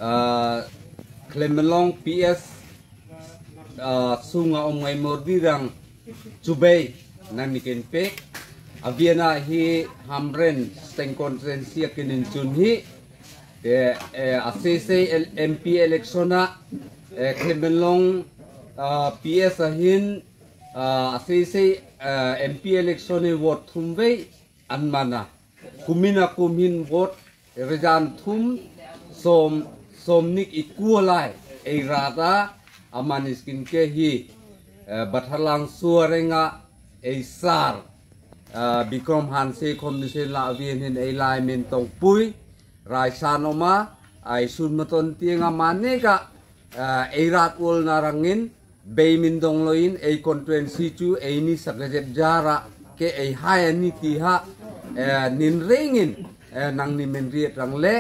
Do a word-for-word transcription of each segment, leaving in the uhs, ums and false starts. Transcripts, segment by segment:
ah, Khlemmenlong P S, ah, sung a-om ngai mordi rang chubei nangni kenpek. Abiana hi Hamren Seng Constituency akinjun hi. Te, eh, asese el-, M P election a, eh, Khlemmenlong, ah, P S ahin, ah, asese, ah, M P election e vote thumvei anmana. Kumina kumhin vote rejan thum som, somnik iku alai ei rat a aman iskin ke hi, eh, Bathalang Suareng a ei sar, eh, Bikrom Hanse Khomnise la avi ahin ei lai min tongpui, raisan oma, ai sun maton tiang amane ka, eh, ei rat ul narangin, bei min donglo in, ei constituency chu, ei ni sak gajep jara, ke ei hai ani ti ha, eh, nin rengin, eh, nangni menriet rangle,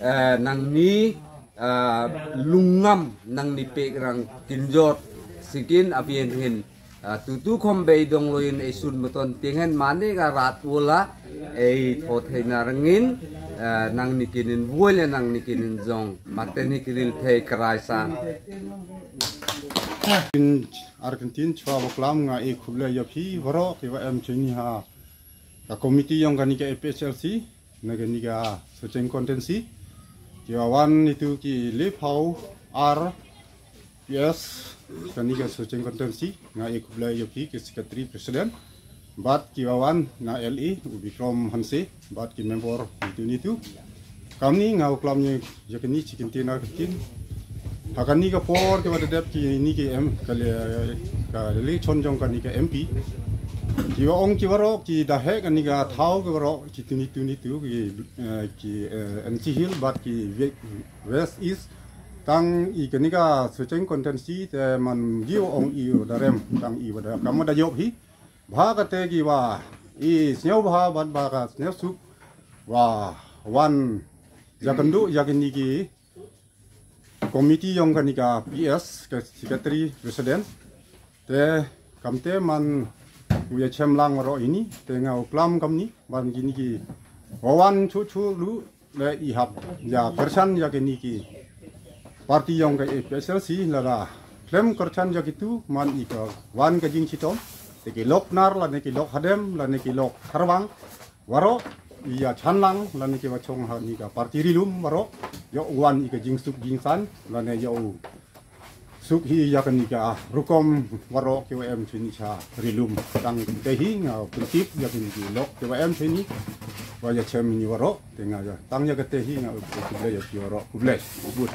eh, nangni, eh, lungam, nangni pek rang kinjot, sikin abian hin, eh, tutu khom bei donglo in, ei sun maton tiang hen mane ka rat ul a, ei thot hei narangin, eh, nangni kinin vuel ya nangni kinin jong, maten hi kiril thei kerai san. Tin arkentin chua boklam nga e khuble yaphi varo kiva em chini ha. Ka committee yong kani ka A P H L C, na kani ka Socheng Constituency. Kiva van itu ki le phau ar P S, kani ka Socheng Constituency, nga e khuble yaphi ki secretary president. Bat kiva van na L A, u Bikrom Hanse, bat ki member itu nitu. Kami nga uklam ni yakini chikin tin arkentin. Hakani ka por kiva dedep ki ni ki em, kali ka lele chon jong kani ka M P. Kiva ong kiva ro, ki dahek kani ka thau kiva ro, ki tuni tuni tu, ki, eh, ki, eh, N C Hill, bat ki Ve-, West East, tang i kani ka Socheng Constituency te man giu ong i darem tang i wada kamo da yop hi. Bha kate kiva i snew bha ban bha ka snew suk va van jakandu yakini ki committee yong kani ka P S ka secretary president te kamte man uya chem lang ro ini te nga uklam kamni ban kini ki vavan chu chu lu le ihap ya kersan ya kini ki party yong ka A P H L C lada klem kersan ya kitu man i ka van ka jing chitom te ki lok nar la ne ki lok hadem la ne ki lok harvang varo iya chanlang la ne ki vachong ha ni ka party rilum varo yo van i ka jingsuk jingsan la ne yo suk hi ya kani ka rukom varo kiva em chini cha rilum tang te hi nga prinsip ya kani ki lok kiva em chini va ya chem ni varo te nga ya tang ya kate hi nga khuble ya ki varo khuble but.